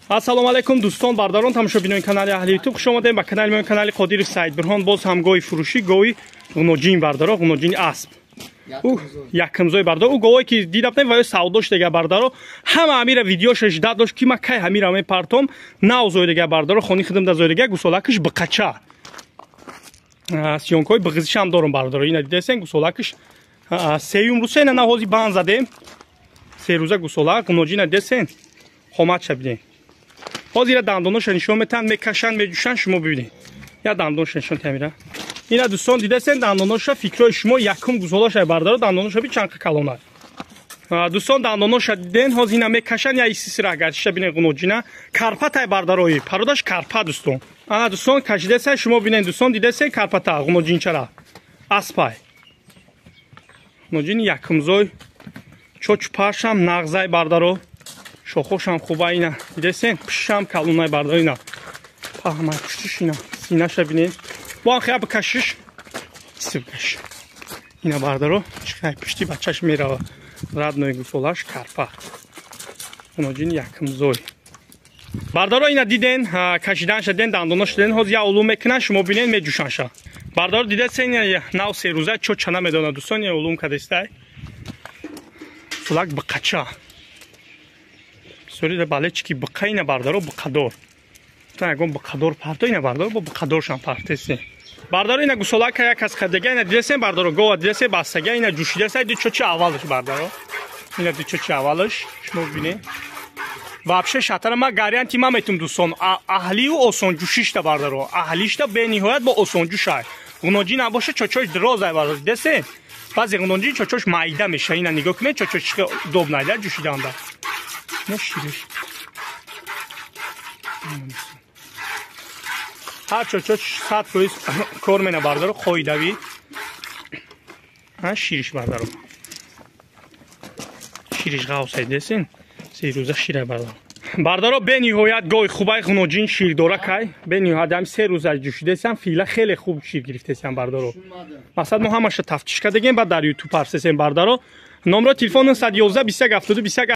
Ассалому алайкум дӯстон, бародарон, тамошобинони канали Аҳли Ютуб. Хуш омадем ба канали мо, канали Қодир Саид Бурҳон. Боз ҳам гоҳи фурӯшӣ, гоҳи ғуноҷин бардаро, ғуноҷини асп. Якумзои бардаро. Ӯ гоҳое ки дидабтем ва ё савдош дега бардаро, ҳама ҳамира видеошаш дад дошт ки ма кай ҳамира мепартом, нав зои дега бардаро, хони хидм да зои дега гусолакаш биқача. Съёмкаҳои биғизишам дорум бардаро. Ина дидесен гусолакаш сеюм рӯза ина навози банд задем. Се рӯза гусолак, ғуноҷина дидесен. Хоматша бинед. Ҳозир дандоноша нишон метаҳанд, мекашанд, меҷӯшанд, шумо бибинед. Я дандоноша нишон тамира. Ина дӯстон дидесен дандоноша, фикрҳои шумо якум гузолаша бардаро, дандоноша би чанқа калона. Дӯстон дандоноша диден, ҳозир ина мекашанд, я исисира гардиша бинед ғуноҷина. Карпатай бардарои, пародаш карпа дӯстон. Ана дӯстон кашидесен, шумо бинед дӯстон, дидесен карпата ғуноҷинчара. Аспай. Ғуноҷини якумзой. Чочпашам нағзай бардаро. Шохошам хуба ина дидесен, пишам калунай бардаро ина. Паҳмай пуштиш ина, синаша бинед. Бо хия бикашиш, чизи бикаш. Ина бардаро, чиқай пушти бачаш мерава. Радной гусолаш карпа. Ғуноҷини якумзой. Бардаро ина диден, кашиданша диден, дандоноша диден, ҳозир я улум мекунан, шумо бинед меҷӯшанша. Бардаро дидесен, нав се рӯза чо чана медонад дӯстон, я улум кадестай. Сулак биқача. Сори балечки биқа ина бардаро биқадор. Та ягон биқадор парто ина бардаро бо биқадоршам партеси. Бардаро ина гусолака як аз хадега ина дидесен бардаро гова дидесен бастага ина ҷӯшидеса ду чочи аввалаш бардаро. Ина ду чочи аввалаш шумо бинед. Вообще шатара ма гарантия ма метум дӯстон, аҳлию осонҷӯшишта бардаро. Аҳлишта бениҳоят бо осонҷӯшай. Ғуноҷӣ набоша чочош дирозай бардаро. Дидесен? Баъзе ғуноҷӣ чочош майда меша. Ина нигоҳ кунед чочош чӣ доб найда ҷӯшиданда. На шириш. Ҳар чочош 100% кор мена бардаро, қоидавӣ. Шириш бардаро. Шириш ғавсай десен. Се рӯза шира бардаро. Бардаро бениҳоят гоҳи хубай ғуноҷин ширдоракай. Бениҳоят ҳам се рӯза ҷӯшидесам, фила хеле хуб шир гирифтесам бардаро. Масалан мо ҳамаша тафтиш кардагем, баъд дар YouTube парсесем бардаро. Номро телефон 911 21 72 21.